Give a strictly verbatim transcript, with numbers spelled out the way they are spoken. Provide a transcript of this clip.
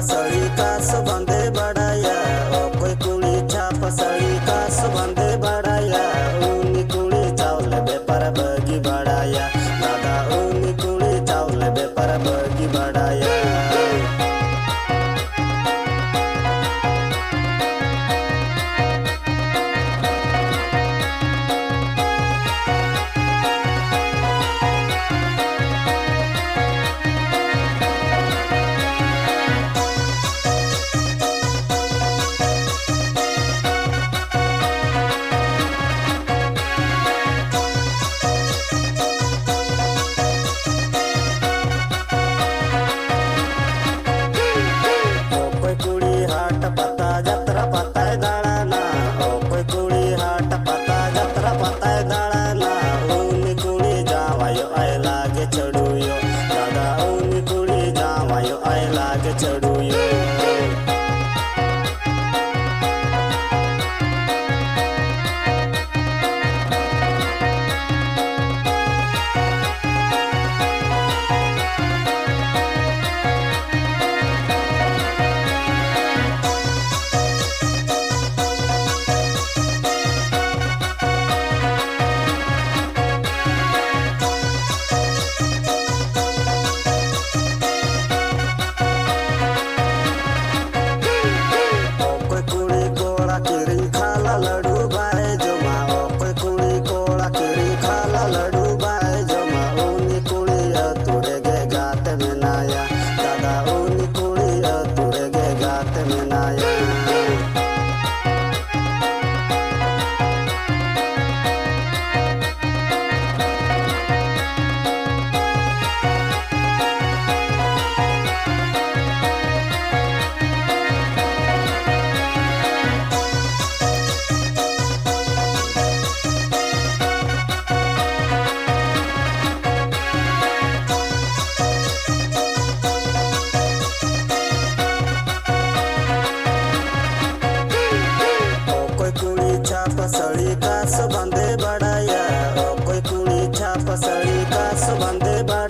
ᱥᱟᱹᱲᱤ ᱠᱟᱥ ᱵᱟᱸᱫᱮ ᱵᱟᱲᱟᱭᱟ, ᱚᱠᱚᱭ ᱠᱩᱲᱤ ᱪᱷᱟᱯ ᱥᱟᱹᱲᱤ ᱠᱟᱥ ᱵᱟᱸᱫᱮ ᱵᱟᱲᱟᱭᱟ, ᱩᱱᱤ ᱠᱩᱲᱤ ᱪᱟᱣᱞᱮ ᱵᱮᱯᱟᱨ ᱵᱟᱹᱜᱤ ᱵᱟᱲᱟᱭᱟ, ᱫᱟᱫᱟ ᱩᱱᱤ ᱠᱩᱲᱤ ᱪᱟᱣᱞᱮ ᱵᱮᱯᱟᱨ ᱵᱟᱹᱜᱤ ᱵᱟᱲᱟᱭᱟ᱾ ᱚᱠᱚᱭ ᱠᱩᱲᱤ ᱦᱟᱴ ᱯᱟᱛᱟ ᱡᱟᱛᱨᱟ ᱯᱟᱛᱟᱭ ᱫᱟᱬᱟᱱᱟ, ᱚᱠᱚᱭ ᱠᱩᱲᱤ ᱦᱟᱴ ᱯᱟᱛᱟ ᱡᱟᱛᱨᱟ ᱯᱟᱛᱟᱭ ᱫᱟᱬᱟᱱᱟ, ᱩᱱᱤ ᱠᱩᱲᱤ ᱡᱟᱶᱟᱭᱚᱜ ᱟᱭ ᱞᱟᱜᱮ ᱪᱟᱹᱰᱩᱭᱚᱜ, ᱫᱟᱫᱟ ᱩᱱᱤ ᱠᱩᱲᱤ ᱡᱟᱶᱟᱭᱚᱜ ᱟᱭ ᱞᱟᱜᱮ ᱪᱟᱹᱰᱩᱭᱚᱜ᱾ ᱚᱠᱚᱭ ᱠᱩᱲᱤ ᱠᱚᱲᱟ ᱠᱤᱨᱤᱧ ᱠᱷᱟᱞᱟ ᱞᱟᱹᱰᱩ ᱵᱟᱭ ᱡᱚᱢᱟ, ᱚᱠᱚᱭ ᱠᱩᱲᱤ ᱠᱚᱲᱟ ᱠᱤᱨᱤᱧ ᱠᱷᱟᱞᱟ ᱞᱟᱹᱰᱩ ᱵᱟᱭ ᱡᱚᱢᱟ, ᱩᱱᱤ ᱠᱩᱲᱤ ᱟᱹᱛᱩ ᱨᱮᱜᱮ ᱜᱟᱛᱮ ᱢᱮᱱᱟᱭᱟ, ᱫᱟᱫᱟ ᱩᱱᱤ ᱠᱩᱲᱤ ᱟᱹᱛᱩ ᱨᱮᱜᱮ ᱜᱟᱛᱮ ᱢᱮᱱᱟᱭᱟ᱾ ᱚᱠᱚᱭ ᱠᱩᱲᱤ ᱪᱷᱟᱯ ᱥᱟᱹᱲᱤ ᱠᱟᱥ ᱵᱟᱸᱫᱮ ᱵᱟᱲᱟᱭᱟ, ᱚᱠᱚᱭ ᱠᱩᱲᱤ ᱪᱷᱟᱯ ᱥᱟᱹᱲᱤ ᱠᱟᱥ ᱵᱟᱸᱫᱮ ᱵᱟᱲᱟᱭᱟ᱾